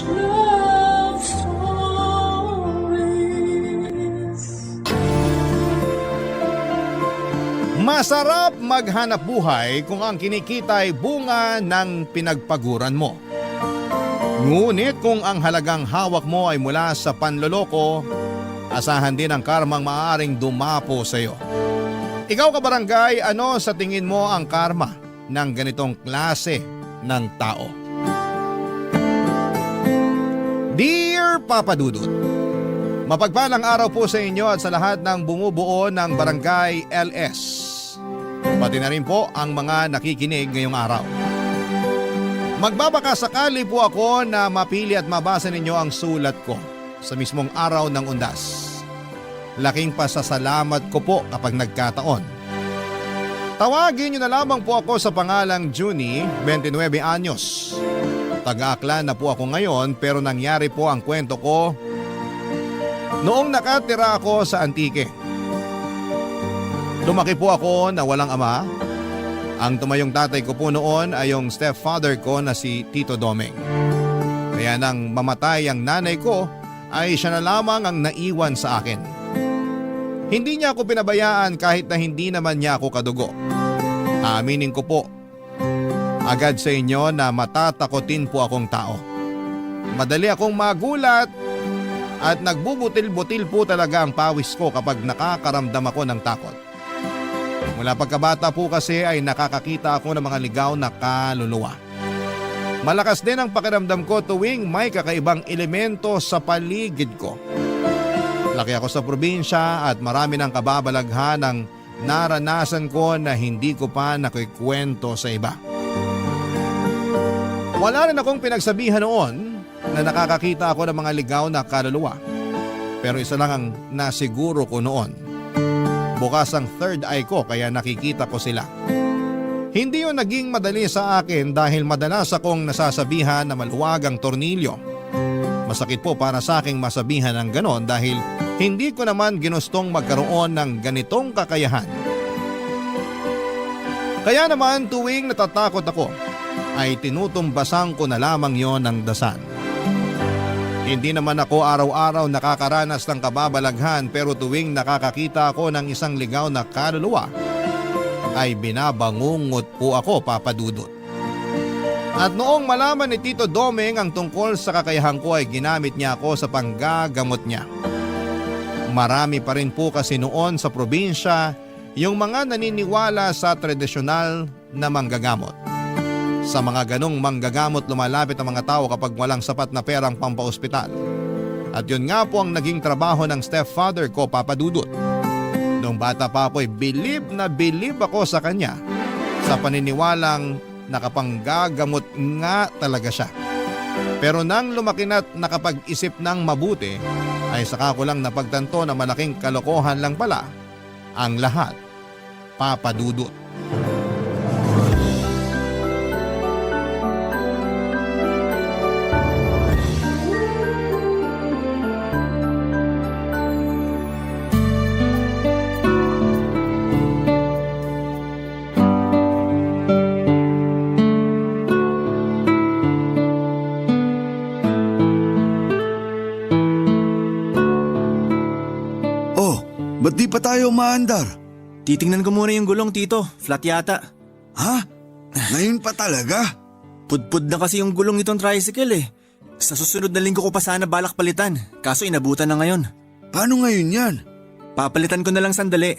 love stories. Masarap maghanap buhay kung ang kinikita ay bunga ng pinagpaguran mo. Ngunit kung ang halagang hawak mo ay mula sa panloloko, asahan din ang karmang maaaring dumapo sa iyo. Ikaw kabarangay, ano sa tingin mo ang karma ng ganitong klase ng tao? Dear Papa Dudut, mapagpalang araw po sa inyo at sa lahat ng bumubuo ng Barangay LS. Pati na rin po ang mga nakikinig ngayong araw. Magbabaka sakali po ako na mapili at mabasa ninyo ang sulat ko sa mismong araw ng undas. Laking pasasalamat ko po kapag nagkataon. Tawagin niyo na lamang po ako sa pangalang Junie, 29 anyos. Taga-Aklan na po ako ngayon pero nangyari po ang kwento ko noong nakatira ako sa Antique. Lumaki po ako na walang ama. Ang tumayong tatay ko po noon ay yung stepfather ko na si Tito Domeng. Kaya nang mamatay ang nanay ko ay siya na lamang ang naiwan sa akin. Hindi niya ako pinabayaan kahit na hindi naman niya ako kadugo. Aaminin ko po agad sa inyo na matatakotin po akong tao. Madali akong magulat at nagbubutil-butil po talaga ang pawis ko kapag nakakaramdam ako ng takot. Mula pagkabata po kasi ay nakakakita ako ng mga ligaw na kaluluwa. Malakas din ang pakiramdam ko tuwing may kakaibang elemento sa paligid ko. Laki ako sa probinsya at marami ng kababalaghan ang naranasan ko na hindi ko pa nakikwento sa iba. Wala rin akong pinagsabihan noon na nakakakita ako ng mga ligaw na kaluluwa. Pero isa lang ang nasiguro ko noon. Bukas ang third eye ko kaya nakikita ko sila. Hindi yun naging madali sa akin dahil madalas akong nasasabihan na maluwag ang tornilyo. Masakit po para sa aking masabihan ng ganon dahil hindi ko naman ginustong magkaroon ng ganitong kakayahan. Kaya naman tuwing natatakot ako ay tinutumbasan ko na lamang yon ng dasal. Hindi naman ako araw-araw nakakaranas ng kababalaghan pero tuwing nakakakita ako ng isang ligaw na kaluluwa ay binabangungot po ako, Papa Dudut. At noong malaman ni Tito Domeng ang tungkol sa kakayahan ko ay ginamit niya ako sa panggagamot niya. Marami pa rin po kasi noon sa probinsya yung mga naniniwala sa tradisyonal na manggagamot. Sa mga ganong manggagamot lumalapit ang mga tao kapag walang sapat na perang pampaospital. At yun nga po ang naging trabaho ng stepfather ko, Papa Dudut. Noong bata pa ako ay bilib na bilib ako sa kanya sa paniniwalang nakapanggagamot nga talaga siya. Pero nang lumaki na't nakapag-isip ng mabuti ay saka ko lang napagtanto na malaking kalokohan lang pala ang lahat, Papa Dudut. Ba't di pa tayo umaandar? Titingnan ko muna yung gulong, Tito. Flat yata. Ha? Ngayon pa talaga? Pudpud na kasi yung gulong nitong tricycle eh. Sa susunod na linggo ko pa sana balak palitan. Kaso inabutan na ngayon. Paano ngayon yan? Papalitan ko na lang sandali.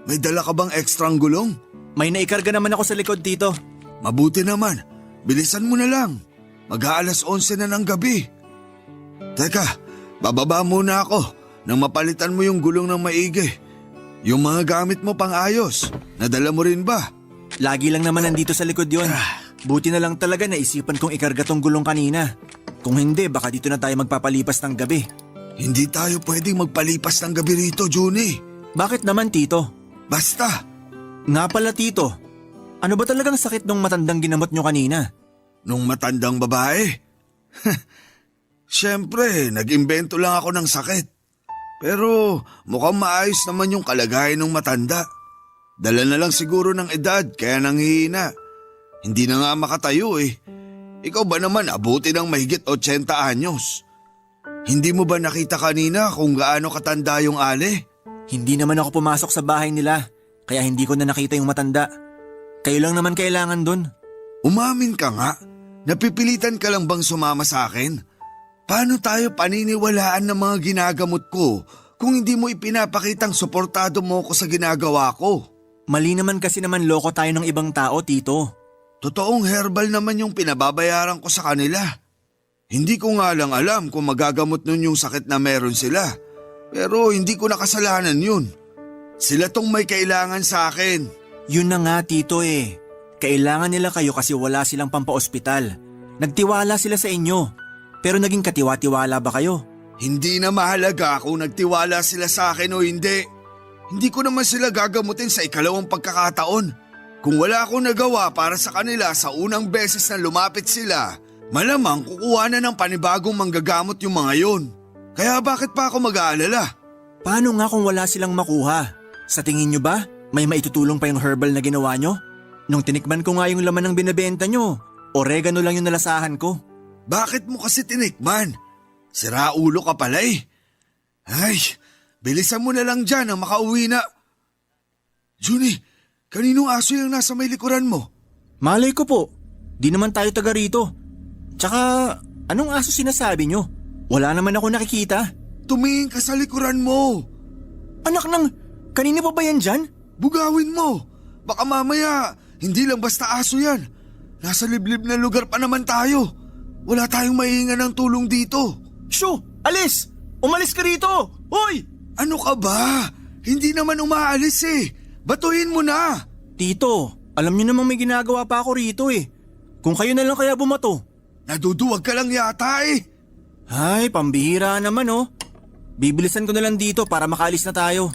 May dala ka bang ekstrang gulong? May naikarga naman ako sa likod, Tito. Mabuti naman. Bilisan mo na lang. Mag-aalas 11 na ng gabi. Teka, bababa muna ako nang mapalitan mo yung gulong ng maigi. Yung mga gamit mo pang ayos, nadala mo rin ba? Lagi lang naman nandito sa likod yon. Buti na lang talaga naisipan kong ikarga tong gulong kanina. Kung hindi, baka dito na tayo magpapalipas ng gabi. Hindi tayo pwedeng magpalipas ng gabi rito, Junie. Bakit naman, Tito? Basta. Nga pala, Tito. Ano ba talagang sakit nung matandang ginamot nyo kanina? Nung matandang babae? Siyempre, nag-imbento lang ako ng sakit. Pero mukhang maayos naman yung kalagayan ng matanda. Dala na lang siguro ng edad kaya nanghihina. Hindi na nga makatayo eh. Ikaw ba naman abuti ng mahigit 80 anyos? Hindi mo ba nakita kanina kung gaano katanda yung Ale? Hindi naman ako pumasok sa bahay nila, kaya hindi ko na nakita yung matanda. Kayo lang naman kailangan dun. Umamin ka nga. Napipilitan ka lang bang sumama sa akin? Paano tayo paniniwalaan ng mga ginagamot ko kung hindi mo ipinapakitang suportado mo ko sa ginagawa ko? Mali naman kasi naman loko tayo ng ibang tao, Tito. Totoong herbal naman yung pinababayaran ko sa kanila. Hindi ko nga lang alam kung magagamot nun yung sakit na meron sila. Pero hindi ko nakasalanan yun. Sila tong may kailangan sa akin. Yun na nga, Tito eh. Kailangan nila kayo kasi wala silang pampa-ospital. Nagtiwala sila sa inyo. Pero naging katiwa-tiwala ba kayo? Hindi na mahalaga kung nagtiwala sila sa akin o hindi. Hindi ko naman sila gagamutin sa ikalawang pagkakataon. Kung wala akong nagawa para sa kanila sa unang beses na lumapit sila, malamang kukuha na ng panibagong manggagamot yung mga yun. Kaya bakit pa ako mag-aalala? Paano nga kung wala silang makuha? Sa tingin nyo ba, may maitutulong pa yung herbal na ginawa nyo? Nung tinikman ko nga yung laman ng binibenta nyo, oregano lang yung nalasahan ko. Bakit mo kasi tinikman? Sira ulo ka pala eh. Ay, bilisan mo na lang dyan ang makauwi na. Juni, kaninong aso yung nasa may likuran mo? Malay ko po, di naman tayo taga rito. Tsaka, anong aso sinasabi nyo? Wala naman ako nakikita. Tumingin ka sa likuran mo. Anak ng, kanina pa ba yan dyan? Bugawin mo. Baka mamaya, hindi lang basta aso yan. Nasa liblib na lugar pa naman tayo. Wala tayong maihingan ng tulong dito. Shoo! Alis! Umalis ka rito! Hoy! Ano ka ba? Hindi naman umaalis eh. Batuhin mo na. Tito, alam niyo namang may ginagawa pa ako rito eh. Kung kayo na lang kaya bumato. Naduduwag ka lang yata eh. Ay, pambihira naman oh. Bibilisan ko na lang dito para makaalis na tayo.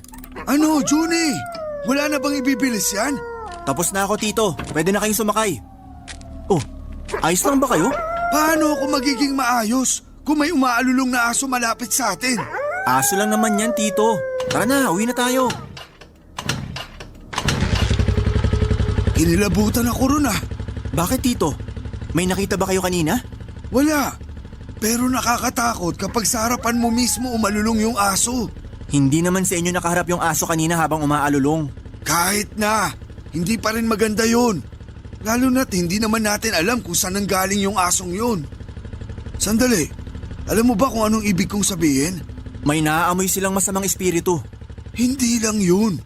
Ano, Juni? Wala na bang ibibilis yan? Tapos na ako, Tito. Pwede na kayong sumakay. Oh, ayos lang ba kayo? Paano ako magiging maayos kung may umaalulong na aso malapit sa atin? Aso lang naman yan, Tito. Tara na, uwi na tayo. Inilabutan ako ron ah. Bakit, Tito? May nakita ba kayo kanina? Wala. Pero nakakatakot kapag sa harapan mo mismo umalulong yung aso. Hindi naman sa inyo nakaharap yung aso kanina habang umaalulong. Kahit na, hindi pa rin maganda yun. Lalo na't hindi naman natin alam kung saan nanggaling yung asong yun. Sandali, alam mo ba kung anong ibig kong sabihin? May naaamoy silang masamang espiritu. Hindi lang yun.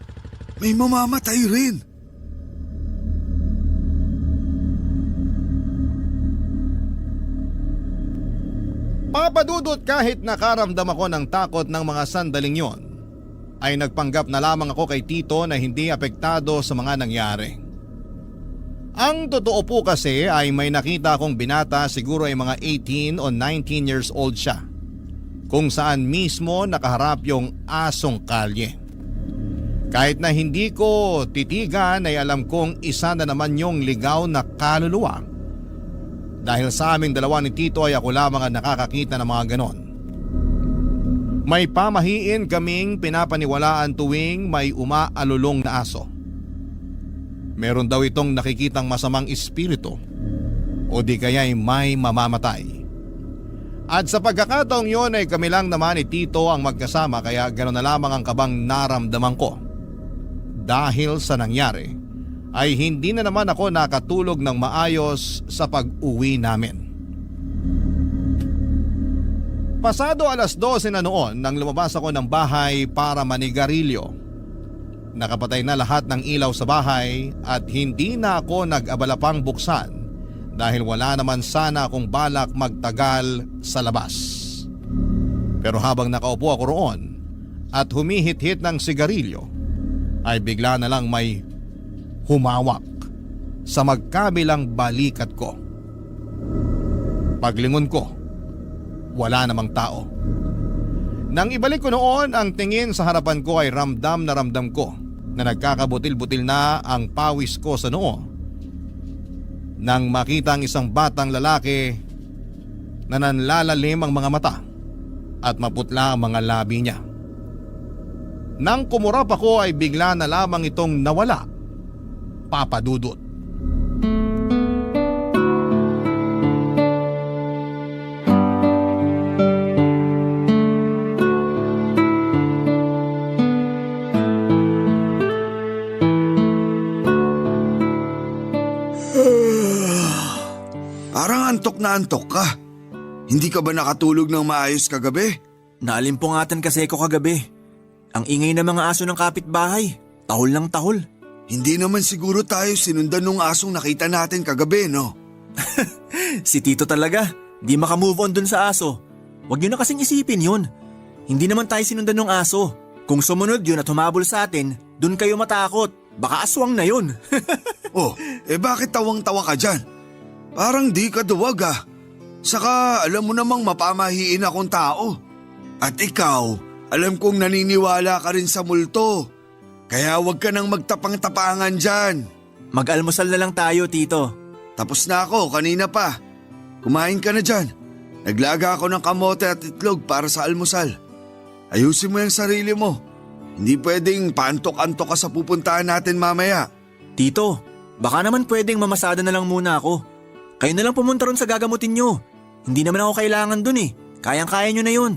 May mamamatay rin. Papadudot kahit nakaramdam ako ng takot ng mga sandaling yon, ay nagpanggap na lamang ako kay Tito na hindi apektado sa mga nangyari. Ang totoo po kasi ay may nakita akong binata, siguro ay mga 18 o 19 years old siya, kung saan mismo nakaharap yung asong kalye. Kahit na hindi ko titigan ay alam kong isa na naman yung ligaw na kaluluwa. Dahil sa aming dalawa ni Tito ay ako lamang ang nakakakita ng mga ganon. May pamahiin kaming pinapaniwalaan tuwing may umaalulong na aso. Meron daw itong nakikitang masamang espiritu o di kaya'y may mamamatay. At sa pagkakataong yon ay kami lang naman ni Tito ang magkasama, kaya gano'n na lamang ang kabang naramdaman ko. Dahil sa nangyari ay hindi na naman ako nakatulog ng maayos sa pag-uwi namin. Pasado 12:00 na noon nang lumabas ako ng bahay para manigarilyo. Nakapatay na lahat ng ilaw sa bahay at hindi na ako nag-abala pang buksan dahil wala naman sana akong balak magtagal sa labas. Pero habang nakaupo ako roon at humihit-hit ng sigarilyo ay bigla na lang may humawak sa magkabilang balikat ko. Paglingon ko, wala namang tao. Nang ibalik ko noon ang tingin sa harapan ko ay ramdam na ramdam ko na nagkakabutil-butil na ang pawis ko sa noo nang makita ang isang batang lalaki na nanlalalim ang mga mata at maputla ang mga labi niya. Nang kumurap ako ay bigla na lamang itong nawala. Papadudot. Parang antok na antok ka. Hindi ka ba nakatulog ng maayos kagabi? Naalimpungatan kasi ko kagabi. Ang ingay ng mga aso ng kapitbahay. Tahol ng tahol. Hindi naman siguro tayo sinundan nung asong nakita natin kagabi, no? Si Tito talaga. Di makamove on dun sa aso. Huwag nyo na kasing isipin yun. Hindi naman tayo sinundan ng aso. Kung sumunod yun at humabol sa atin, dun kayo matakot. Baka aswang na yun. Oh, bakit tawang-tawa ka dyan? Parang di ka duwag ah. Saka alam mo namang mapamahiin akong tao. At ikaw, alam kong naniniwala ka rin sa multo. Kaya wag ka nang magtapang-tapangan dyan. Mag-almusal na lang tayo, Tito. Tapos na ako, kanina pa. Kumain ka na dyan. Naglaga ako ng kamote at itlog para sa almusal. Ayusin mo yung sarili mo. Hindi pwedeng paantok-antok ka sa pupuntahan natin mamaya. Tito, baka naman pwedeng mamasada na lang muna ako. Kayo na lang pumunta ron sa gagamutin nyo. Hindi naman ako kailangan dun eh. Kayang-kaya nyo na yun.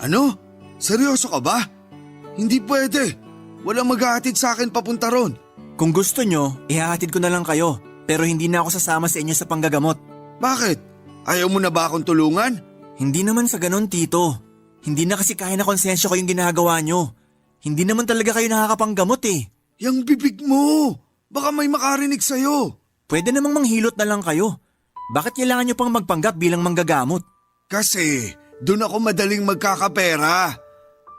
Ano? Seryoso ka ba? Hindi pwede. Walang maghahatid sa akin papunta ron. Kung gusto nyo, ihahatid ko na lang kayo. Pero hindi na ako sasama sa inyo sa panggagamot. Bakit? Ayaw mo na ba akong tulungan? Hindi naman sa ganon, Tito. Hindi na kasi kaya na konsensya ko yung ginagawa nyo. Hindi naman talaga kayo nakakapanggamot eh. Yang bibig mo! Baka may makarinig sa'yo. Pwede namang manghilot na lang kayo. Bakit kailangan nyo pang magpanggap bilang manggagamot? Kasi doon ako madaling magkakapera.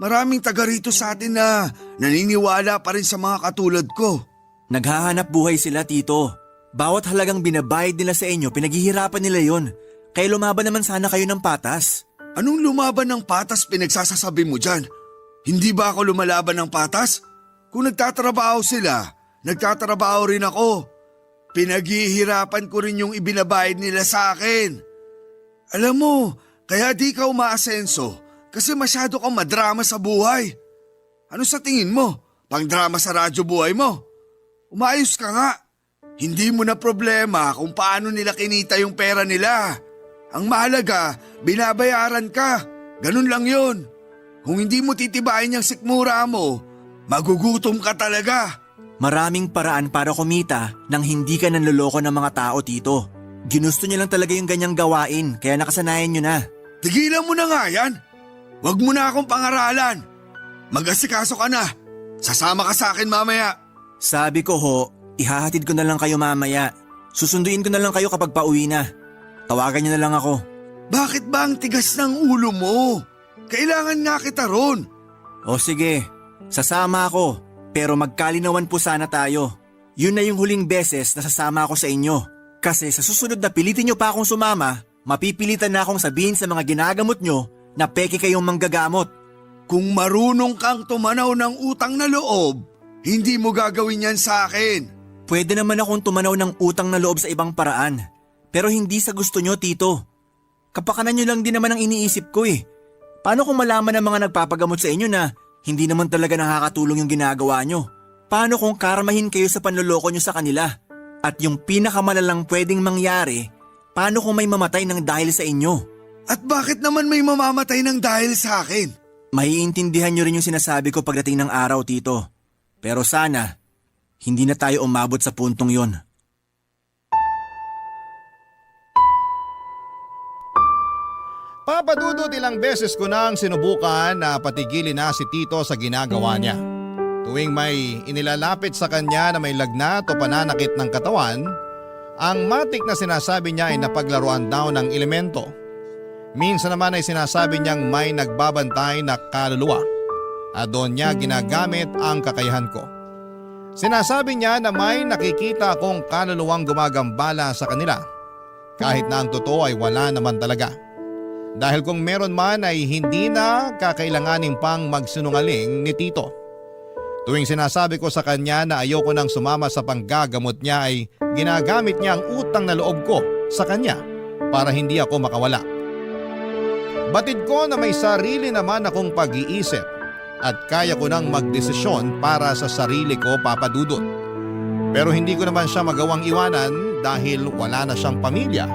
Maraming taga rito sa atin na naniniwala pa rin sa mga katulad ko. Naghahanap buhay sila, Tito. Bawat halagang binabayad nila sa inyo, pinaghihirapan nila yon. Kaya lumaban naman sana kayo ng patas. Anong lumaban ng patas pinagsasasabi mo dyan? Hindi ba ako lumalaban ng patas? Kung nagtatrabaho sila, nagtatrabaho rin ako. Pinaghihirapan ko rin yung ibinabayad nila sa akin. Alam mo, kaya di ka umaasenso kasi masyado kang madrama sa buhay. Ano sa tingin mo? Pang-drama sa radyo buhay mo? Umayos ka nga. Hindi mo na problema kung paano nila kinita yung pera nila. Ang mahalaga, binabayaran ka. Ganun lang yun. Kung hindi mo titibayin yung sikmura mo, magugutom ka talaga. Maraming paraan para kumita nang hindi ka nanloloko ng mga tao, Tito. Ginusto niyo lang talaga yung ganyang gawain, kaya nakasanayan niyo na. Tigilan mo na nga yan. Huwag mo na akong pangaralan. Mag-asikaso ka na. Sasama ka sa akin mamaya. Sabi ko ho, ihahatid ko na lang kayo mamaya. Susunduin ko na lang kayo kapag pauwi na. Tawagan niyo na lang ako. Bakit ba ang tigas ng ulo mo? Kailangan nga kita ron. O sige, sasama ako. Pero magkalinawan po sana tayo. Yun na yung huling beses na sasama ako sa inyo. Kasi sa susunod na pilitin nyo pa akong sumama, mapipilitan na akong sabihin sa mga ginagamot nyo na peke kayong manggagamot. Kung marunong kang tumanaw ng utang na loob, hindi mo gagawin yan sa akin. Pwede naman akong tumanaw ng utang na loob sa ibang paraan. Pero hindi sa gusto nyo, Tito. Kapakanan nyo lang din naman ang iniisip ko eh. Paano kung malaman ng mga nagpapagamot sa inyo na hindi naman talaga nakakatulong yung ginagawa nyo? Paano kung karmahin kayo sa panloloko nyo sa kanila? At yung pinakamalalang pwedeng mangyari, paano kung may mamatay ng dahil sa inyo? At bakit naman may mamamatay ng dahil sa akin? Maiintindihan nyo rin yung sinasabi ko pagdating ng araw, Tito. Pero sana, hindi na tayo umabot sa puntong yon. Papadudot ilang beses ko nang sinubukan na patigilin na si Tito sa ginagawa niya. Tuwing may inilalapit sa kanya na may lagnat o pananakit ng katawan, ang matik na sinasabi niya ay napaglaruan daw ng elemento. Minsan naman ay sinasabi niyang may nagbabantay na kaluluwa at doon niya ginagamit ang kakayahan ko. Sinasabi niya na may nakikita akong kaluluwang gumagambala sa kanila kahit na ang totoo ay wala naman talaga. Dahil kung meron man ay hindi na kakailanganin pang magsinungaling ni Tito. Tuwing sinasabi ko sa kanya na ayoko nang sumama sa panggagamot niya ay ginagamit niya ang utang na loob ko sa kanya para hindi ako makawala. Batid ko na may sarili naman akong pag-iisip at kaya ko nang magdesisyon para sa sarili ko, Papa Dudut. Pero hindi ko naman siya magawang iwanan dahil wala na siyang pamilya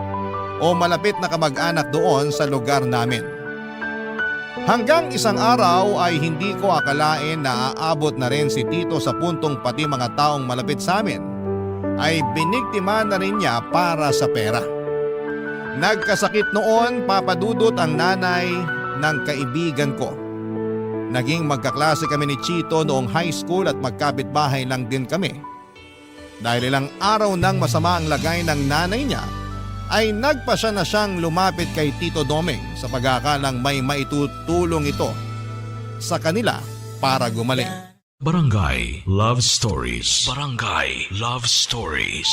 o malapit na kamag-anak doon sa lugar namin. Hanggang isang araw ay hindi ko akalain na aabot na rin si Tito sa puntong pati mga taong malapit sa amin ay biniktima na rin niya para sa pera. Nagkasakit noon, Papa Dudut, ang nanay ng kaibigan ko. Naging magkaklase kami ni Chito noong high school at magkapitbahay lang din kami. Dahil ilang araw nang masama ang lagay ng nanay niya, ay nagpasya na siyang lumapit kay Tito Doming sa pag-aakalang may maitutulong ito sa kanila para gumaling. Barangay Love Stories. Barangay Love Stories.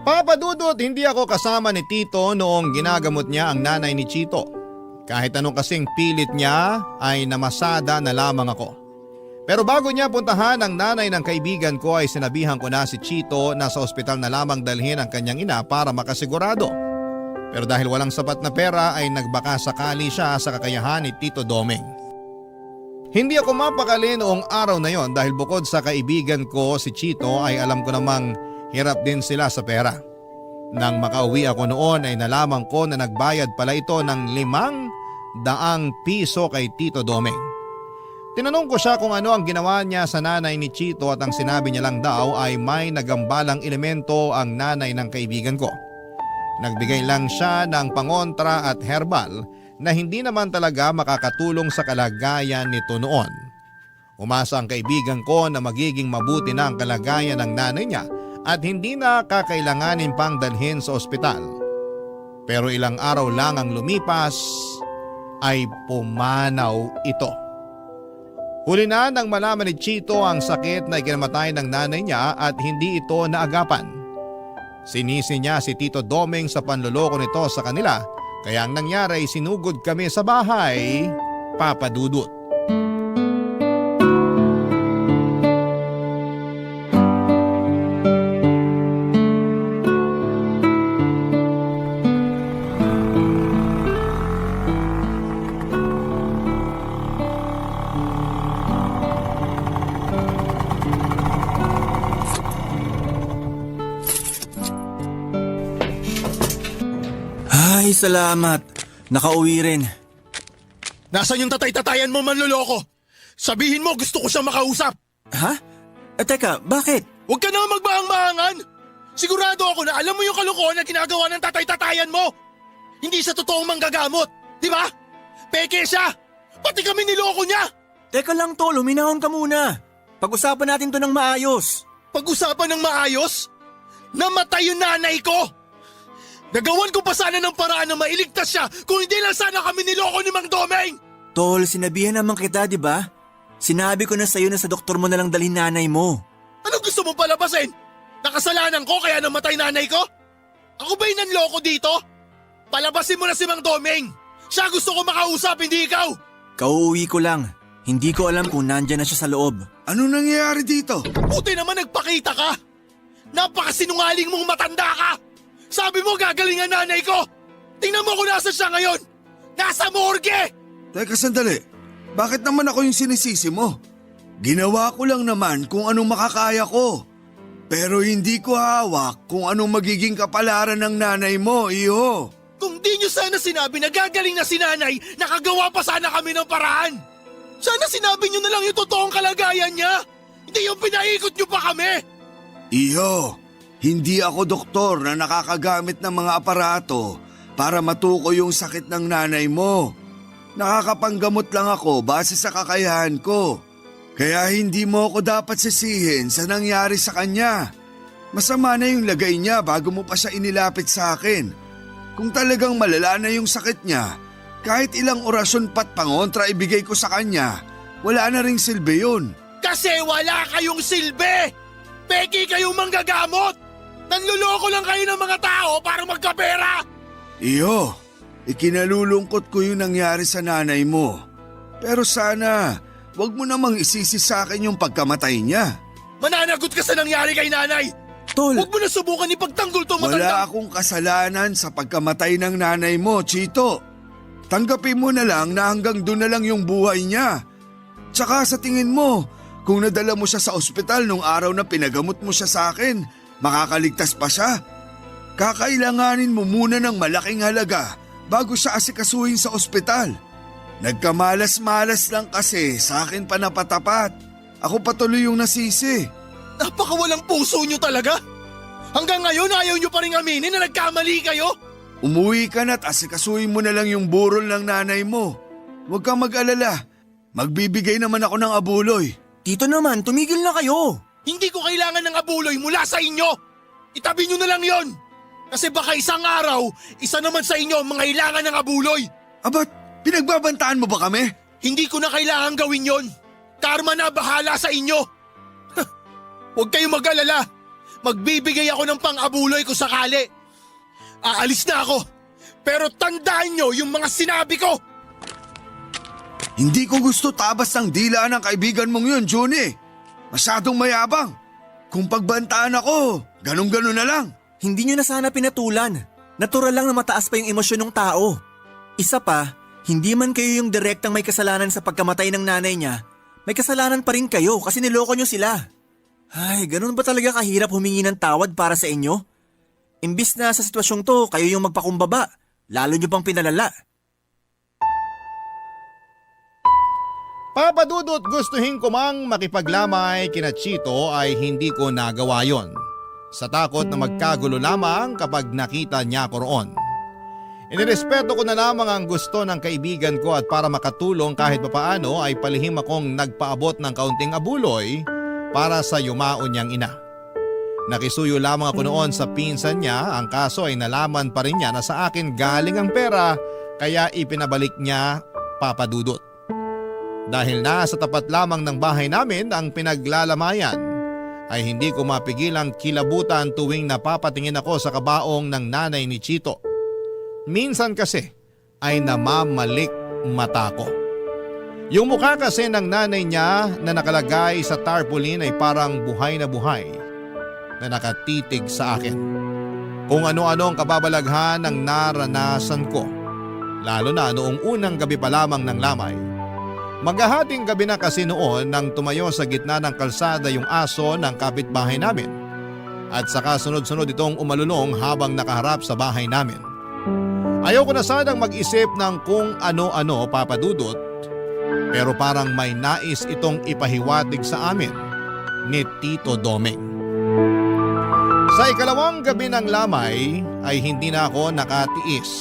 Papa Dudut, hindi ako kasama ni Tito noong ginagamot niya ang nanay ni Chito. Kahit anong kasing pilit niya ay namasada na lamang ako. Pero bago niya puntahan ang nanay ng kaibigan ko ay sinabihan ko na si Chito na sa ospital na lamang dalhin ang kanyang ina para makasigurado. Pero dahil walang sapat na pera ay nagbaka sakali siya sa kakayahan ni Tito Doming. Hindi ako mapakali noong araw na yon dahil bukod sa kaibigan ko si Chito ay alam ko namang hirap din sila sa pera. Nang makauwi ako noon ay nalaman ko na nagbayad pala ito ng 500 piso kay Tito Doming. Tinanong ko siya kung ano ang ginawa niya sa nanay ni Chito at ang sinabi niya lang daw ay may nagambalang elemento ang nanay ng kaibigan ko. Nagbigay lang siya ng pangontra at herbal na hindi naman talaga makakatulong sa kalagayan nito noon. Umasa ang kaibigan ko na magiging mabuti na ang kalagayan ng nanay niya at hindi na kakailanganin pang dalhin sa ospital. Pero ilang araw lang ang lumipas ay pumanaw ito. Huli na nang malaman ni Chito ang sakit na ikinamatay ng nanay niya at hindi ito naagapan. Sinisi niya si Tito Doming sa panloloko nito sa kanila kaya ang nangyari ay sinugod kami sa bahay, Papa Dudut. Ay, salamat. Nakauwi rin. Nasaan yung tatay-tatayan mo, manloloko? Sabihin mo gusto ko siyang makausap. Ha? Teka, bakit? Huwag ka na magbaang-baangan. Sigurado ako na alam mo yung kalokohan na ginagawa ng tatay-tatayan mo. Hindi sa totoong manggagamot, di ba? Peke siya. Pati kami niloko niya. Teka lang tol, huminahon ka muna. Pag-usapan natin to ng maayos. Pag-usapan ng maayos? Namatay yung nanay ko. Nagawan ko pa sana ng paraan na mailigtas siya kung hindi lang sana kami niloko ni Mang Domeng! Tol, sinabihan naman kita, di ba? Sinabi ko na sa'yo na sa doktor mo na lang dalhin nanay mo. Anong gusto mong palabasin? Nakasalanan ko kaya namatay nanay ko? Ako ba yung nanloko dito? Palabasin mo na si Mang Domeng! Siya gusto ko makausap, hindi ikaw! Kauuwi ko lang. Hindi ko alam kung nandyan na siya sa loob. Ano nangyayari dito? Buti naman nagpakita ka! Napakasinungaling mong matanda ka! Sabi mo gagaling ang nanay ko! Tingnan mo kung nasa siya ngayon! Nasa morgue! Teka sandali, bakit naman ako yung sinisisi mo? Ginawa ko lang naman kung anong makakaya ko. Pero hindi ko hawak kung anong magiging kapalaran ng nanay mo, iho. Kung di nyo sana sinabi na gagaling na si nanay, nakagawa pa sana kami ng paraan! Sana sinabi nyo na lang yung totoong kalagayan niya! Hindi yung pinaikot nyo pa kami! Iho, hindi ako doktor na nakakagamit ng mga aparato para matukoy yung sakit ng nanay mo. Nakakapanggamot lang ako base sa kakayahan ko. Kaya hindi mo ako dapat sisihin sa nangyari sa kanya. Masama na yung lagay niya bago mo pa siya inilapit sa akin. Kung talagang malala na yung sakit niya, kahit ilang orasyon pat pangontra ibigay ko sa kanya, wala na ring silbi yun. Kasi wala kayong silbi! Peki kayong manggagamot! Nanluloko lang kayo ng mga tao para magkapera! Iyo, ikinalulungkot ko yung nangyari sa nanay mo. Pero sana, wag mo namang isisi sa akin yung pagkamatay niya. Mananagot ka sa nangyari kay nanay! Tol! Huwag mo na subukan ipagtanggol to matanda! Wala akong kasalanan sa pagkamatay ng nanay mo, Chito. Tanggapin mo na lang na hanggang doon na lang yung buhay niya. Tsaka sa tingin mo, kung nadala mo siya sa ospital nung araw na pinagamot mo siya sa akin, makakaligtas pa siya? Kakailanganin mo muna ng malaking halaga bago siya asikasuhin sa ospital. Nagkamalas-malas lang kasi sa akin pa napatapat. Ako patuloy yung nasisi. Napakawalang puso nyo talaga! Hanggang ngayon ayaw nyo pa rin aminin na nagkamali kayo? Umuwi ka na't asikasuhin mo na lang yung burol ng nanay mo. Huwag kang mag-alala. Magbibigay naman ako ng abuloy. Tito naman, tumigil na kayo. Hindi ko kailangan ng abuloy mula sa inyo. Itabi nyo na lang yon. Kasi baka isang araw, isa naman sa inyo ang mangailangan ng abuloy. Abat, pinagbabantaan mo ba kami? Hindi ko na kailangan gawin yon. Karma na bahala sa inyo. Huwag kayong mag-alala. Magbibigay ako ng pang-abuloy kung sakali. Aalis na ako. Pero tandaan nyo yung mga sinabi ko. Hindi ko gusto tabas ng dila ng kaibigan mong yun, Johnny. Masyadong mayabang. Kung pagbantaan ako, ganun-ganun na lang. Hindi nyo na sana pinatulan. Natural lang na mataas pa yung emosyon ng tao. Isa pa, hindi man kayo yung direktang may kasalanan sa pagkamatay ng nanay niya, may kasalanan pa rin kayo kasi niloko nyo sila. Ay, ganun ba talaga kahirap humingi ng tawad para sa inyo? Imbis na sa sitwasyong to, kayo yung magpakumbaba. Lalo nyo pang pinalala. Papa Dudut, gustuhin ko mang makipaglamay kina Chito ay hindi ko nagawa yon. Sa takot na magkagulo lamang kapag nakita niya ko roon. Inirespeto ko na lamang ang gusto ng kaibigan ko at para makatulong kahit papaano ay palihim akong nagpaabot ng kaunting abuloy para sa yumaon niyang ina. Nakisuyo lamang ako noon sa pinsan niya, ang kaso ay nalaman pa rin niya na sa akin galing ang pera kaya ipinabalik niya, Papa Dudut. Dahil nasa tapat lamang ng bahay namin ang pinaglalamayan, ay hindi ko mapigilang kilabutan tuwing napapatingin ako sa kabaong ng nanay ni Chito. Minsan kasi ay namamalik mata ko. Yung mukha kasi ng nanay niya na nakalagay sa tarpaulin ay parang buhay na nakatitig sa akin. Kung ano-ano ang kababalaghan ng naranasan ko, lalo na noong unang gabi pa lamang ng lamay. Maghahating gabi na kasi noon nang tumayo sa gitna ng kalsada yung aso ng kapitbahay namin at saka sunod-sunod itong umalulong habang nakaharap sa bahay namin. Ayaw ko na sanang mag-isip ng kung ano-ano, Papa Dudut, pero parang may nais itong ipahiwatig sa amin ni Tito Domeng. Sa ikalawang gabi ng lamay ay hindi na ako nakatiis.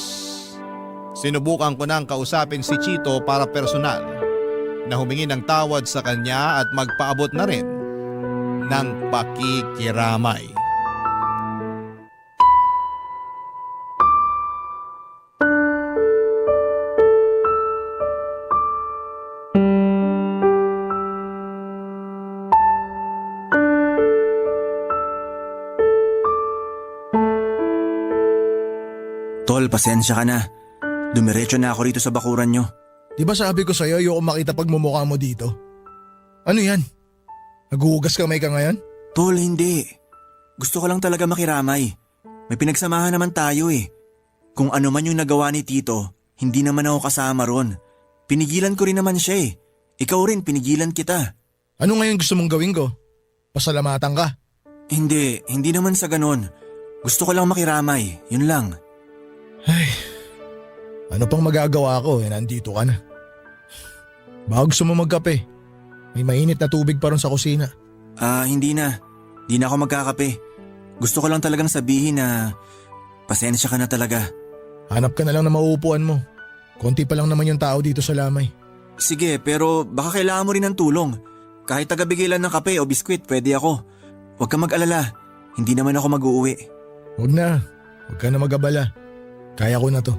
Sinubukan ko nang kausapin si Chito para personal na humingi ng tawad sa kanya at magpaabot na rin ng pakikiramay. Tol, pasensya ka na. Dumiretso na ako rito sa bakuran nyo. Di ba sabi ko sa'yo ayoko makita pagmumukha mo dito? Ano yan? Naghuhugas kamay ka ngayon? Tol, hindi. Gusto ko lang talaga makiramay. May pinagsamahan naman tayo eh. Kung ano man yung nagawa ni Tito, hindi naman ako kasama ron. Pinigilan ko rin naman siya eh. Ikaw rin, pinigilan kita. Ano ngayon gusto mong gawin ko? Pasalamatan ka? Hindi naman sa ganon. Gusto ko lang makiramay, yun lang. Ay, ano pang magagawa ko nandito ka na. Baka gusto mo magkape. May mainit na tubig pa ron sa kusina. Hindi na. Di na ako magkakape. Gusto ko lang talagang sabihin na pasensya ka na talaga. Hanap ka na lang na mauupuan mo. Konti pa lang naman yung tao dito sa lamay. Sige, pero baka kailangan mo rin ng tulong. Kahit tagabigay lang ng kape o biskwit, pwede ako. Huwag ka mag-alala. Hindi naman ako mag-uuwi. Huwag na. Huwag ka na mag-abala. Kaya ko na to.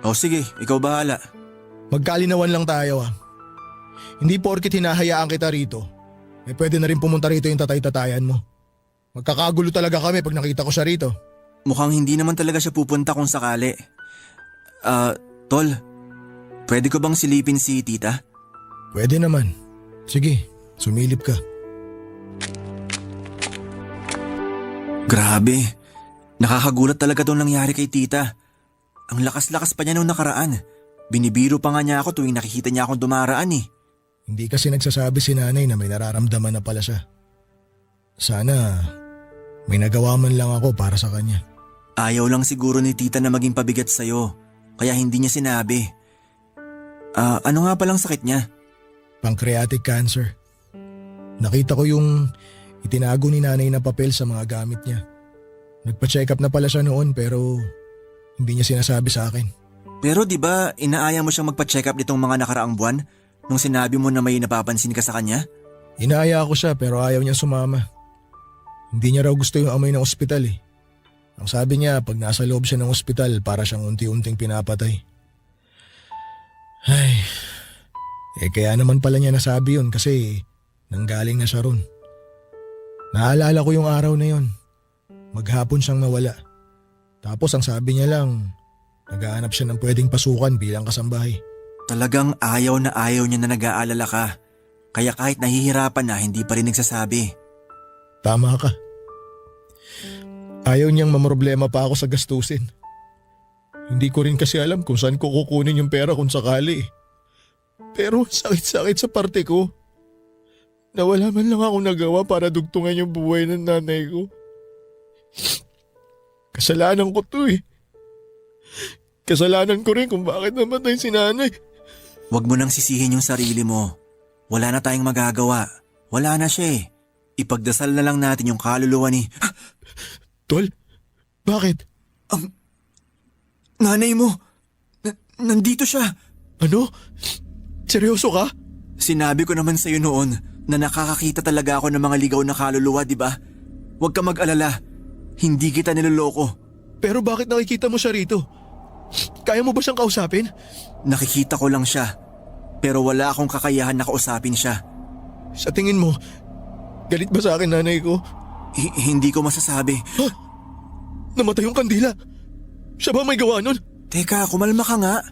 O sige, ikaw bahala. Magkalinawan lang tayo . Hindi porket hinahayaan kita rito, pwede na rin pumunta rito yung tatay-tatayan mo. Magkakagulo talaga kami pag nakita ko siya rito. Mukhang hindi naman talaga siya pupunta kung sakali. Tol, pwede ko bang silipin si tita? Pwede naman. Sige, sumilip ka. Grabe, nakakagulat talaga itong nangyari kay tita. Ang lakas-lakas pa niya nung nakaraan. Binibiro pa nga niya ako tuwing nakikita niya akong dumaraan eh. Hindi kasi nagsasabi si nanay na may nararamdaman na pala siya. Sana may nagawa man lang ako para sa kanya. Ayaw lang siguro ni tita na maging pabigat sa'yo, kaya hindi niya sinabi. Ano nga palang sakit niya? Pancreatic cancer. Nakita ko yung itinago ni nanay na papel sa mga gamit niya. Nagpa-check up na pala siya noon pero hindi niya sinasabi sa akin. Pero di ba inaaya mo siyang magpa-check up nitong mga nakaraang buwan nung sinabi mo na may napapansin ka sa kanya? Inaaya ko siya pero ayaw niya sumama. Hindi niya raw gusto yung amoy ng ospital eh. Ang sabi niya pag nasa loob siya ng ospital para siyang unti-unting pinapatay. Ay, kaya naman pala niya nasabi yun kasi nanggaling na siya ron. Naalala ko yung araw na yun. Maghapon siyang nawala. Tapos ang sabi niya lang, naghahanap siya ng pwedeng pasukan bilang kasambahay. Talagang ayaw niya na nag-aalala ka. Kaya kahit nahihirapan na hindi pa rin nagsasabi. Tama ka. Ayaw niyang mamroblema pa ako sa gastusin. Hindi ko rin kasi alam kung saan ko kukunin yung pera kung sakali. Pero sakit-sakit sa parte ko. Nawala man lang akong nagawa para dugtungan yung buhay ng nanay ko. Kasalanan ko to eh. Kasalanan ko rin kung bakit namatay si nanay. Huwag mo nang sisihin yung sarili mo. Wala na tayong magagawa. Wala na siya eh. Ipagdasal na lang natin yung kaluluwa ni… Tol, bakit? Nanay mo, nandito siya. Ano? Seryoso ka? Sinabi ko naman sa'yo noon na nakakakita talaga ako ng mga ligaw na kaluluwa, di ba? Huwag ka mag-alala. Hindi kita niloloko. Pero bakit nakikita mo siya rito? Kaya mo ba siyang kausapin? Nakikita ko lang siya. Pero wala akong kakayahan na kausapin siya. Sa tingin mo, galit ba sa akin nanay ko? Hindi ko masasabi. Ha? Namatay yung kandila. Siya ba may gawa nun? Teka, kumalma ka nga.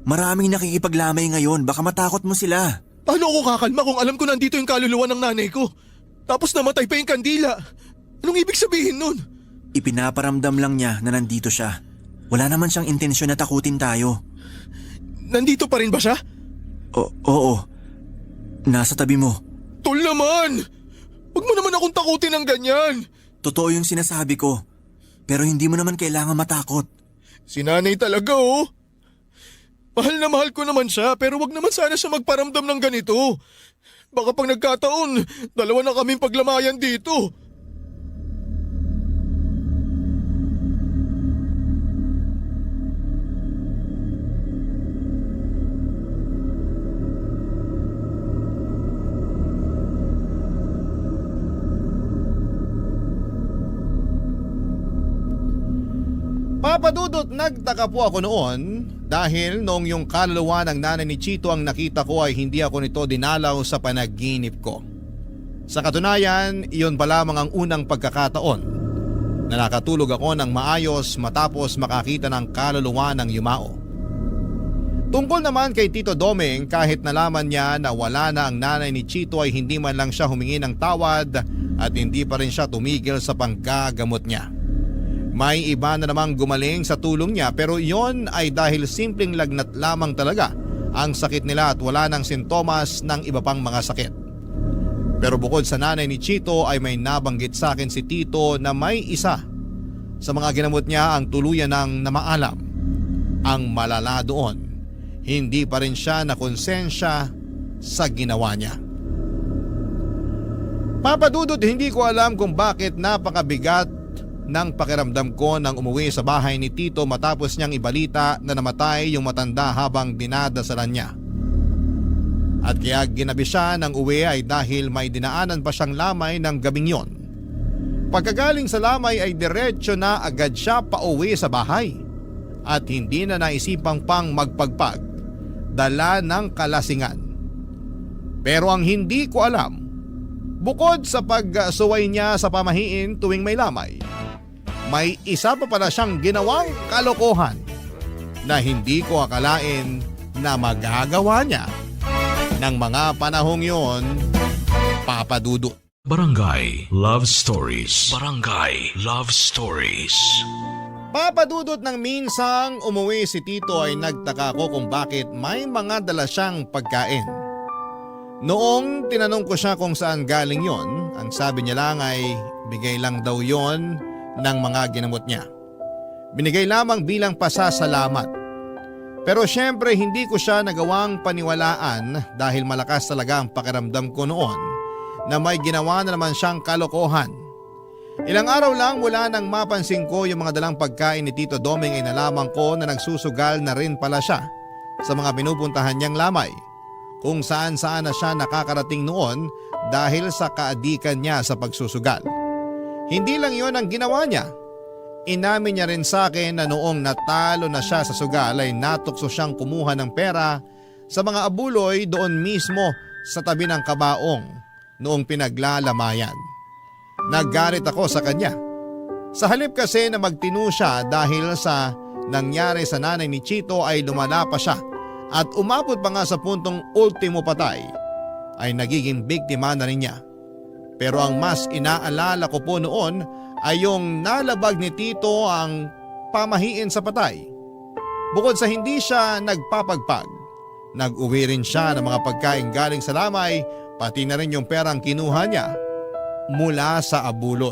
Maraming nakikipaglamay ngayon. Baka matakot mo sila. Paano ako kakalma kung alam ko nandito yung kaluluwa ng nanay ko? Tapos namatay pa yung kandila. Anong ibig sabihin nun? Ipinaparamdam lang niya na nandito siya. Wala naman siyang intensyon na takutin tayo. Nandito pa rin ba siya? Oo. Nasa tabi mo. Tol naman! Huwag mo naman akong takutin ng ganyan. Totoo yung sinasabi ko. Pero hindi mo naman kailangan matakot. Si nanay talaga oh. Mahal na mahal ko naman siya pero wag naman sana siya magparamdam ng ganito. Baka pag nagkataon, dalawa na kaming paglamayan dito. Papadudot, nagtaka po ako noon dahil noong yung kaluluwa ng nanay ni Chito ang nakita ko ay hindi ako nito dinalaw sa panaginip ko. Sa katunayan, iyon pa lamang ang unang pagkakataon na nakatulog ako ng maayos matapos makakita ng kaluluwa ng yumao. Tungkol naman kay Tito Doming, kahit nalaman niya na wala na ang nanay ni Chito ay hindi man lang siya humingi ng tawad at hindi pa rin siya tumigil sa panggagamot niya. May iba na namang gumaling sa tulong niya pero yon ay dahil simpleng lagnat lamang talaga ang sakit nila at wala ng sintomas ng iba pang mga sakit. Pero bukod sa nanay ni Chito ay may nabanggit sa akin si Tito na may isa sa mga ginamot niya ang tuluyan ng namaalam. Ang malala doon, hindi pa rin siya nakonsensya sa ginawa niya. Papadudot, hindi ko alam kung bakit napakabigat ng pakiramdam ko nang umuwi sa bahay ni Tito matapos niyang ibalita na namatay yung matanda habang dinadasalan niya. At kaya ginabi siya ng uwi ay dahil may dinaanan pa siyang lamay ng gabing yon. Pagkagaling sa lamay ay diretsyo na agad siya pauwi sa bahay at hindi na naisipang pang magpagpag, dala ng kalasingan. Pero ang hindi ko alam, bukod sa pagsuway niya sa pamahiin tuwing may lamay, may isa pa pala siyang ginawang kalokohan na hindi ko akalain na magagawa niya ng mga panahong yon, Papadudot. Barangay Love Stories. Barangay Love Stories. Papadudot, ng minsang umuwi si Tito ay nagtaka ko kung bakit may mga dala siyang pagkain. Noong tinanong ko siya kung saan galing yon, ang sabi niya lang ay bigay lang daw yon ng mga ginamot niya. Binigay lamang bilang pasasalamat. Pero syempre hindi ko siya nagawang paniwalaan dahil malakas talaga ang pakiramdam ko noon na may ginawa na naman siyang kalokohan. Ilang araw lang mula nang mapansin ko yung mga dalang pagkain ni Tito Doming ay nalaman ko na nagsusugal na rin pala siya sa mga pinupuntahan niyang lamay, kung saan saan na siya nakakarating noon dahil sa kaadikan niya sa pagsusugal. Hindi lang yon ang ginawa niya. Inamin niya rin sa akin na noong natalo na siya sa sugal ay natukso siyang kumuha ng pera sa mga abuloy doon mismo sa tabi ng kabaong noong pinaglalamayan. Naggalit ako sa kanya. Sa halip kasi na magtino siya dahil sa nangyari sa nanay ni Chito ay lumala pa siya at umabot pa nga sa puntong ultimo patay ay nagiging biktima na rin niya. Pero ang mas inaalala ko po noon ay yung nalabag ni Tito ang pamahiin sa patay. Bukod sa hindi siya nagpapagpag, nag-uwi rin siya ng mga pagkain galing sa lamay, pati na rin yung perang kinuha niya mula sa abuloy.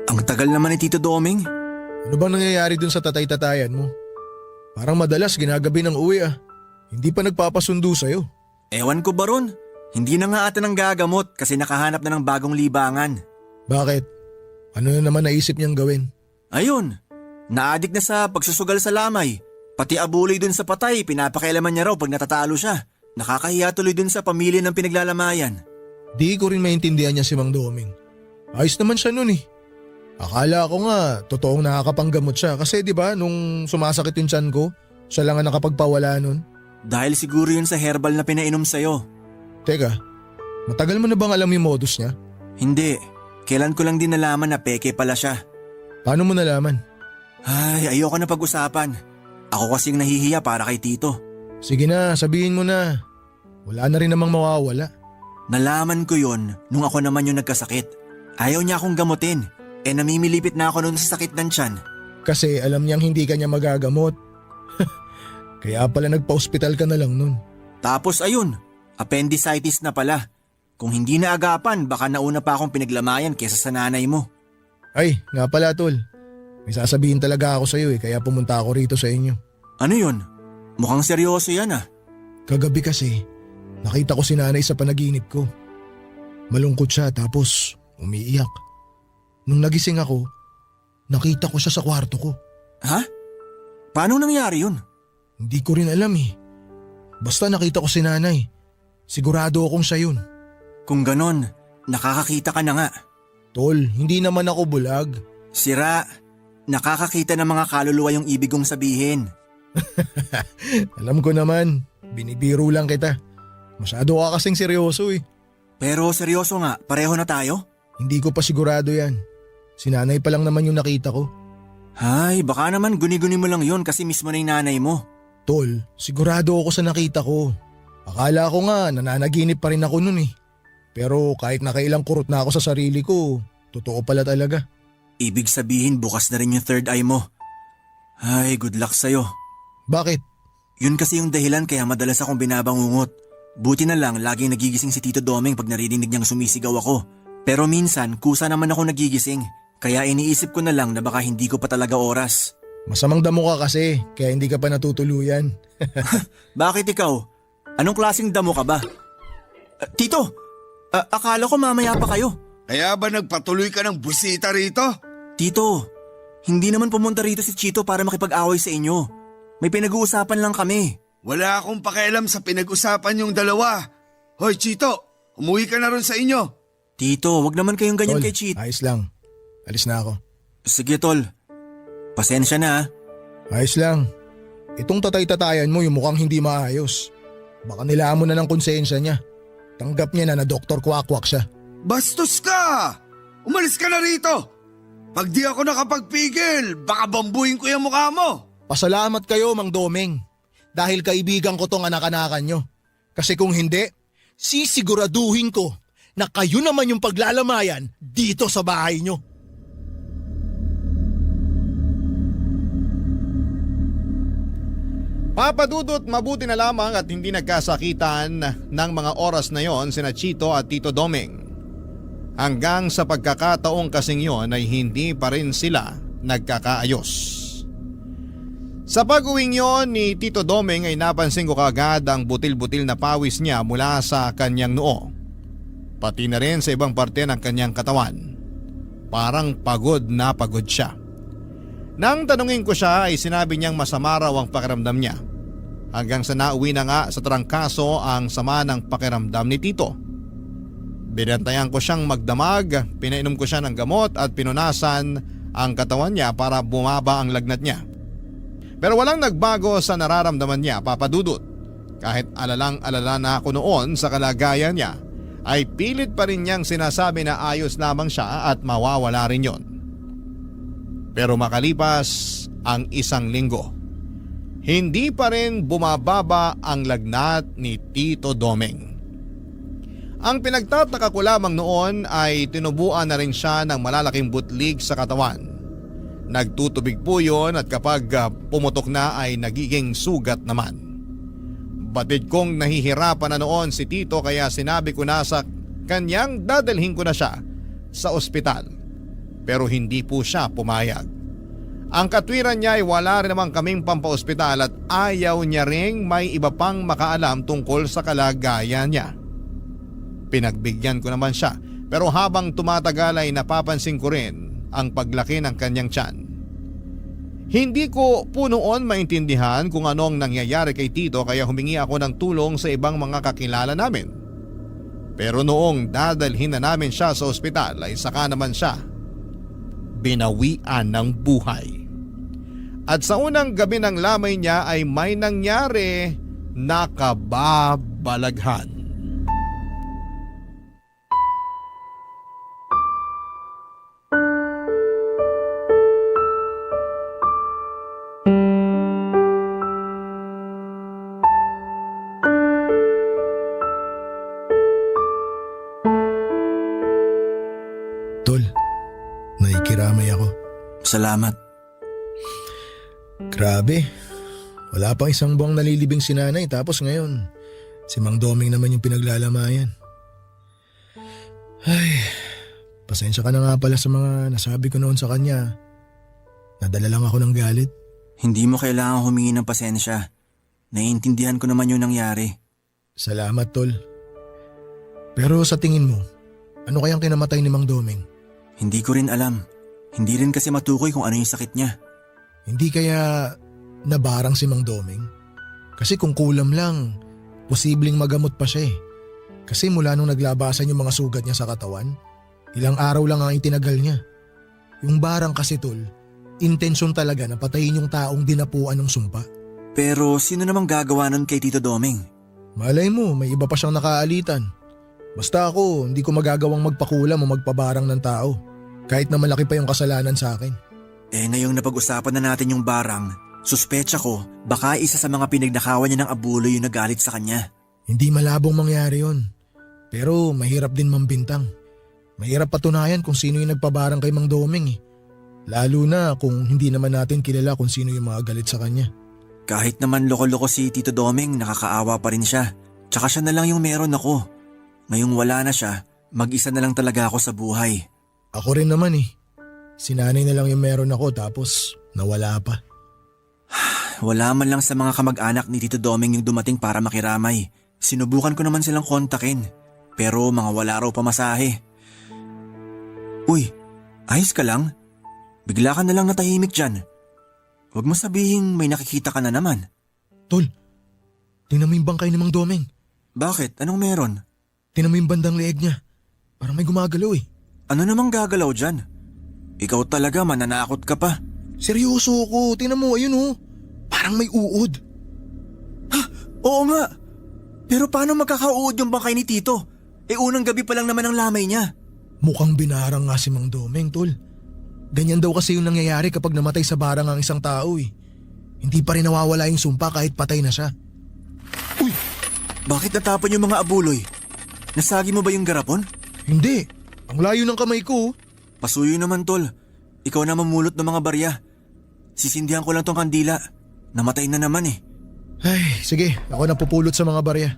Ang tagal naman ni Tito Doming. Ano bang nangyayari dun sa tatay-tatayan mo? Parang madalas ginagabi ng uwi ah. Hindi pa nagpapasundo sa'yo. Ewan ko ba ron? Hindi na nga ata ng gagamot kasi nakahanap na ng bagong libangan. Bakit? Ano na naman naisip niyang gawin? Ayun, naadik na sa pagsusugal sa lamay. Pati abuloy dun sa patay, pinapakialaman niya raw pag natatalo siya. Nakakahiya tuloy dun sa pamilya ng pinaglalamayan. Di ko rin maintindihan niya si Mang Doming. Ayos naman siya nun eh. Akala ko nga totoong nakakapanggamot siya kasi di ba nung sumasakit yung tiyan ko, siya lang ang nakapagpawala nun. Dahil siguro yun sa herbal na pinainom sa'yo. Teka, matagal mo na bang alam yung modus niya? Hindi, kailan ko lang din nalaman na peke pala siya. Paano mo nalaman? Ay, ayoko na pag-usapan. Ako kasing nahihiya para kay Tito. Sige na, sabihin mo na. Wala na rin namang mawawala. Nalaman ko yon nung ako naman yung nagkasakit. Ayaw niya akong gamutin. Namimilipit na ako noon sa sakit ng tiyan. Kasi alam niyang hindi ka niya magagamot. Kaya pala nagpa-hospital ka na lang nun. Tapos ayun, appendicitis na pala. Kung hindi na agapan, baka nauna pa akong pinaglamayan kesa sa nanay mo. Ay, nga pala tol. May sasabihin talaga ako sa'yo kaya pumunta ako rito sa inyo. Ano yun? Mukhang seryoso yan ah. Kagabi kasi, nakita ko si nanay sa panaginip ko. Malungkot siya tapos umiiyak. Nung nagising ako, nakita ko siya sa kwarto ko. Ha? Paano nangyari yun? Hindi ko rin alam eh. Basta nakita ko si nanay. Sigurado akong siya yun. Kung ganon, nakakakita ka na nga. Tol, hindi naman ako bulag. Sira, nakakakita ng mga kaluluwa yung ibig kong sabihin. Alam ko naman, binibiro lang kita. Masyado ka kasing seryoso eh. Pero seryoso nga, pareho na tayo? Hindi ko pa sigurado yan. Si nanay pa lang naman yung nakita ko. Ay, baka naman guni-guni mo lang yun kasi mismo na yung nanay mo. Tol, sigurado ako sa nakita ko. Akala ko nga nananaginip pa rin ako nun eh. Pero kahit nakailang kurot na ako sa sarili ko, totoo pala talaga. Ibig sabihin bukas na rin yung third eye mo. Ay, good luck sa'yo. Bakit? Yun kasi yung dahilan kaya madalas akong binabangungot. Buti na lang laging nagigising si Tito Doming pag naririnig niyang sumisigaw ako. Pero minsan kusa naman ako nagigising. Kaya iniisip ko na lang na baka hindi ko pa talaga oras. Masamang damo ka kasi, kaya hindi ka pa natutuluyan. Bakit ikaw? Anong klaseng damo ka ba? Tito, akala ko mamaya pa kayo. Kaya ba nagpatuloy ka ng busita rito? Tito, hindi naman pumunta rito si Chito para makipag-away sa inyo. May pinag-uusapan lang kami. Wala akong pakialam sa pinag-usapan yung dalawa. Hoy Chito, umuwi ka na ron sa inyo. Tito, wag naman kayong ganyan Tol, kay Chito. ayos lang. Alis na ako. Sige tol, pasensya na. Ayos lang. Itong tatay-tatayan mo yung mukhang hindi maayos. Baka nilaan mo na ng konsensya niya. Tanggap niya na Dr. Kwakwak siya. Bastos ka! Umalis ka na rito! Pag di ako nakapagpigil, baka bambuhin ko yung mukha mo! Pasalamat kayo, Mang Doming. Dahil kaibigan ko tong anak-anakan nyo. Kasi kung hindi, sisiguraduhin ko na kayo naman yung paglalamayan dito sa bahay nyo. Papadudot, mabuti na lamang at hindi nagkasakitan ng mga oras na yon sina Chito at Tito Doming. Hanggang sa pagkakataong kasing yon ay hindi pa rin sila nagkakaayos. Sa pag-uwing yon ni Tito Doming ay napansin ko kaagad ang butil-butil na pawis niya mula sa kanyang noo. Pati na rin sa ibang parte ng kanyang katawan. Parang pagod na pagod siya. Nang tanungin ko siya ay sinabi niyang masama raw ang pakiramdam niya. Hanggang sa nauwi na nga sa trangkaso ang sama ng pakiramdam ni Tito. Binantayan ko siyang magdamag, pinainom ko siya ng gamot at pinunasan ang katawan niya para bumaba ang lagnat niya. Pero walang nagbago sa nararamdaman niya, Papa Dudut. Kahit alalang-alala na ako noon sa kalagayan niya, ay pilit pa rin niyang sinasabi na ayos lamang siya at mawawala rin yon. Pero makalipas ang 1 linggo, hindi pa rin bumababa ang lagnat ni Tito Doming. Ang pinagtataka ko lamang noon ay tinubuan na rin siya ng malalaking butlig sa katawan. Nagtutubig po yun at kapag pumutok na ay nagiging sugat naman. Batid kong nahihirapan na noon si Tito kaya sinabi ko na sa kanyang dadalhin ko na siya sa ospital. Pero hindi po siya pumayag. Ang katwiran niya ay wala rin naman kaming pampaospital at ayaw niya ring may iba pang makaalam tungkol sa kalagayan niya. Pinagbigyan ko naman siya pero habang tumatagal ay napapansin ko rin ang paglaki ng kanyang tiyan. Hindi ko po noon maintindihan kung anong nangyayari kay Tito kaya humingi ako ng tulong sa ibang mga kakilala namin. Pero noong dadalhin na namin siya sa ospital ay saka naman siya binawian ng buhay. At sa unang gabi ng lamay niya ay may nangyari na kababalaghan. Tol, naikiramay ako. Salamat. Grabe, wala pang 1 buwang nalilibing si nanay tapos ngayon, si Mang Doming naman yung pinaglalamayan. Ay, pasensya ka na nga pala sa mga nasabi ko noon sa kanya. Nadala lang ako ng galit. Hindi mo kailangan humingi ng pasensya. Naiintindihan ko naman yung nangyari. Salamat, Tol. Pero sa tingin mo, ano kayang kinamatay ni Mang Doming? Hindi ko rin alam. Hindi rin kasi matukoy kung ano yung sakit niya. Hindi kaya nabarang si Mang Doming? Kasi kung kulam lang, posibleng magamot pa siya eh. Kasi mula nung naglabasan yung mga sugat niya sa katawan, ilang araw lang ang itinagal niya. Yung barang kasi, Tol, intensyon talaga na patayin yung taong dinapuan ng sumpa. Pero sino namang gagawa nun kay Tito Doming? Malay mo, may iba pa siyang nakaalitan. Basta ako, hindi ko magagawang magpakulam o magpabarang ng tao. Kahit na malaki pa yung kasalanan sa akin. Ngayong napag-usapan na natin yung barang, suspecha ko baka isa sa mga pinagnakawan niya ng abuloy yung nagalit sa kanya. Hindi malabong mangyari yon. Pero mahirap din mambintang. Mahirap patunayan kung sino yung nagpabarang kay Mang Doming eh. Lalo na kung hindi naman natin kilala kung sino yung mga galit sa kanya. Kahit naman loko-loko si Tito Doming, nakakaawa pa rin siya. Tsaka siya na lang yung meron ako. Ngayong wala na siya, mag-isa na lang talaga ako sa buhay. Ako rin naman eh. Si nanay na lang yung meron ako tapos nawala pa. Wala man lang sa mga kamag-anak ni Tito Doming yung dumating para makiramay. Sinubukan ko naman silang kontakin. Pero mga wala raw pamasahe. Uy, ayos ka lang? Bigla ka na lang natahimik dyan. Huwag mo sabihin may nakikita ka na naman. Tol, tingnan mo yung bangkay ni Mang Doming. Bakit? Anong meron? Tingnan mo yung bandang leeg niya. Parang may gumagalaw eh. Ano namang gagalaw dyan? Ikaw talaga mananakot ka pa. Seryoso ko, tingnan mo, ayun oh. Parang may uod. Ha? Oo nga. Pero paano magkakauod yung bangkay ni Tito? Unang gabi pa lang naman ang lamay niya. Mukhang binarang nga si Mang Doming, Tol. Ganyan daw kasi yung nangyayari kapag namatay sa barang ang isang tao eh. Hindi pa rin nawawala yung sumpa kahit patay na siya. Uy! Bakit natapon yung mga abuloy? Nasagi mo ba yung garapon? Hindi. Ang layo ng kamay ko. Pasuyo naman, Tol. Ikaw na mamulot ng mga barya. Sisindihan ko lang tong kandila. Namatay na naman eh. Ay, sige, ako na pupulot sa mga barya.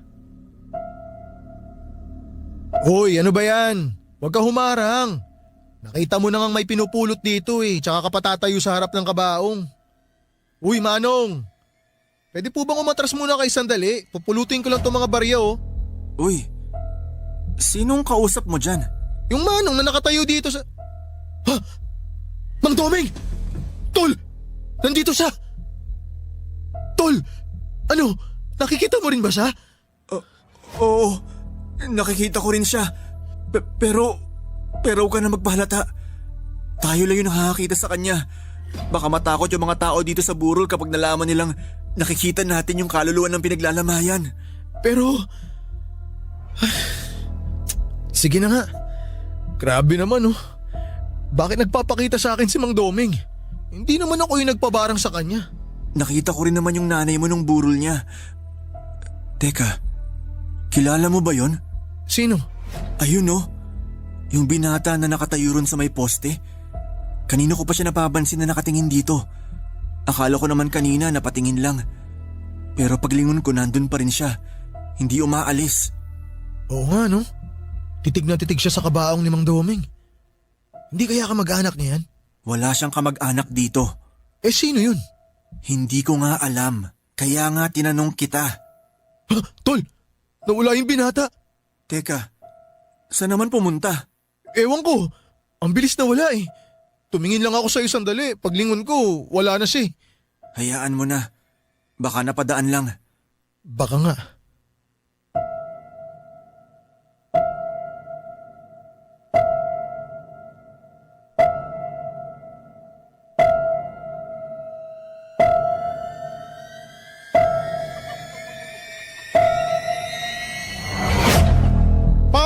Hoy, ano ba yan? Huwag ka humarang. Nakita mo na ngang may pinupulot dito tsaka ka patatayo sa harap ng kabaong. Uy, Manong! Pwede po bang umatras muna kay sandali? Pupulutin ko lang itong mga barya Uy, sinong kausap mo dyan? Yung Manong na nakatayo dito sa... Ha? Mang Doming! Tol! Nandito siya! Tol! Ano? Nakikita mo rin ba siya? Oo, nakikita ko rin siya. Pero huwag ka na magpahalata. Tayo lang yung nakakakita sa kanya. Baka matakot yung mga tao dito sa burol kapag nalaman nilang nakikita natin yung kaluluwa ng pinaglalamayan. Pero... Sige na nga. Grabe naman Bakit nagpapakita sa akin si Mang Doming? Hindi naman ako yung nagpabarang sa kanya. Nakita ko rin naman yung nanay mo nung burol niya. Teka, kilala mo ba yon? Sino? Ayun yung binata na nakatayo ron sa may poste. Kanino ko pa siya napapansin na nakatingin dito. Akala ko naman kanina napatingin lang. Pero paglingon ko nandun pa rin siya. Hindi umaalis. Oo nga Titig na titig siya sa kabaong ni Mang Doming. Hindi kaya kamag-anak niya yan? Wala siyang kamag-anak dito. Sino yun? Hindi ko nga alam. Kaya nga tinanong kita. Ha? Tol! Nawala yung binata! Teka, saan naman pumunta? Ewan ko. Ang bilis na wala Tumingin lang ako sa isang sandali. Paglingon ko, wala na siya Hayaan mo na. Baka napadaan lang. Baka nga.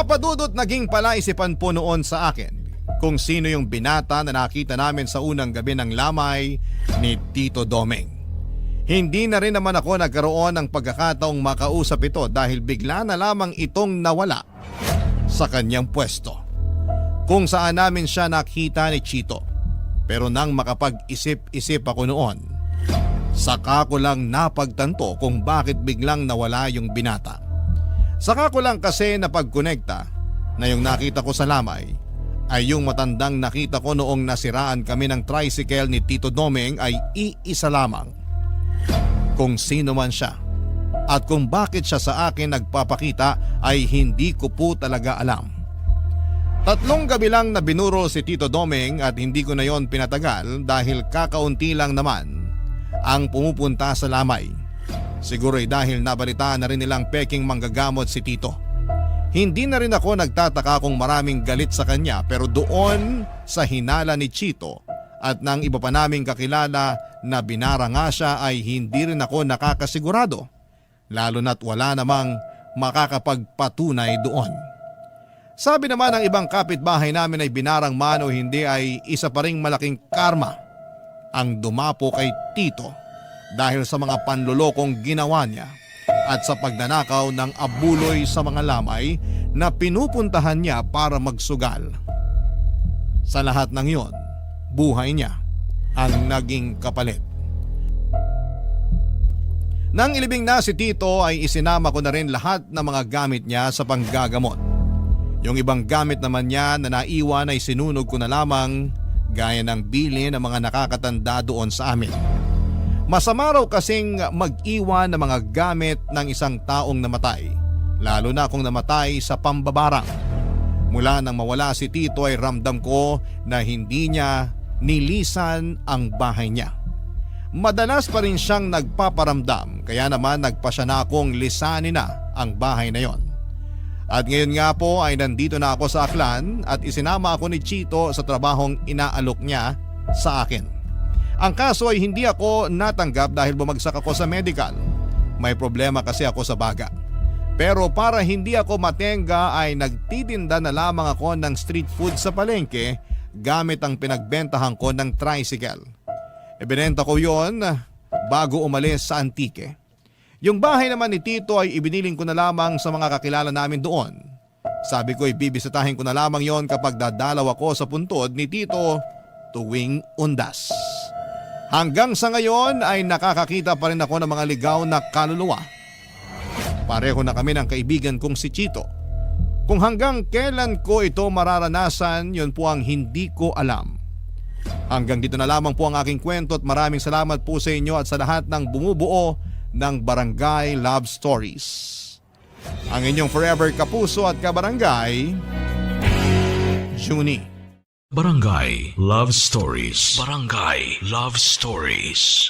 Papadudot naging palaisipan po noon sa akin kung sino yung binata na nakita namin sa unang gabi ng lamay ni Tito Doming. Hindi na rin naman ako nagkaroon ng pagkakataong makausap ito dahil bigla na lamang itong nawala sa kanyang pwesto. Kung saan namin siya nakita ni Chito. Pero nang makapag-isip-isip ako noon, saka ko lang napagtanto kung bakit biglang nawala yung binata. Saka ko lang kasi napagkonekta na yung nakita ko sa lamay ay yung matandang nakita ko noong nasiraan kami ng tricycle ni Tito Doming ay iisa lamang. Kung sino man siya at kung bakit siya sa akin nagpapakita ay hindi ko po talaga alam. 3 gabi lang na binuro si Tito Doming at hindi ko na yon pinatagal dahil kakaunti lang naman ang pumupunta sa lamay. Siguro dahil nabalitaan na rin nilang peking manggagamot si Tito. Hindi na rin ako nagtataka kung maraming galit sa kanya pero doon sa hinala ni Chito at ng iba pa naming kakilala na binara nga siya ay hindi rin ako nakakasigurado. Lalo na't wala namang makakapagpatunay doon. Sabi naman ng ibang kapitbahay namin ay binarang man o hindi ay isa pa ring malaking karma ang dumapo kay Tito dahil sa mga panlulokong ginawa niya at sa pagnanakaw ng abuloy sa mga lamay na pinupuntahan niya para magsugal. Sa lahat ng yon, buhay niya ang naging kapalit. Nang ilibing na si Tito ay isinama ko na rin lahat ng mga gamit niya sa panggagamot. Yung ibang gamit naman niya na naiwan ay sinunog ko na lamang gaya ng bili ng mga nakakatanda doon sa amin. Masama raw kasing mag-iwan ng mga gamit ng isang taong namatay, lalo na kung namatay sa pambabarang. Mula nang mawala si Tito ay ramdam ko na hindi niya nilisan ang bahay niya. Madalas pa rin siyang nagpaparamdam kaya naman nagpasya na akong lisanin na ang bahay na yon. At ngayon nga po ay nandito na ako sa Aklan at isinama ako ni Chito sa trabahong inaalok niya sa akin. Ang kaso ay hindi ako natanggap dahil bumagsak ako sa medical. May problema kasi ako sa baga. Pero para hindi ako matenga ay nagtitinda na lamang ako ng street food sa palengke gamit ang pinagbentahan ko ng tricycle. Ibinenta ko yon bago umalis sa Antique. Yung bahay naman ni Tito ay ibiniling ko na lamang sa mga kakilala namin doon. Sabi ko ay bibisitahin ko na lamang yon kapag dadalaw ako sa puntod ni Tito tuwing Undas. Hanggang sa ngayon ay nakakakita pa rin ako ng mga ligaw na kaluluwa. Pareho na kami ng kaibigan kong si Chito. Kung hanggang kailan ko ito mararanasan, yun po ang hindi ko alam. Hanggang dito na lamang po ang aking kwento at maraming salamat po sa inyo at sa lahat ng bumubuo ng Barangay Love Stories. Ang inyong forever kapuso at kabarangay, Junie. Barangay Love Stories. Barangay Love Stories.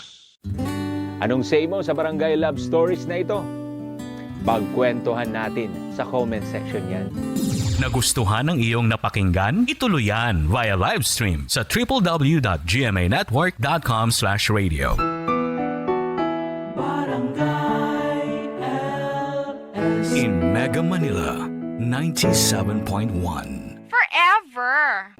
Anong say mo sa Barangay Love Stories na ito? Pagkwentuhan natin sa comment section yan. Nagustuhan ng iyong napakinggan? Ituloy yan via live stream sa www.gmanetwork.com/radio. In Mega Manila, 97.1. Forever.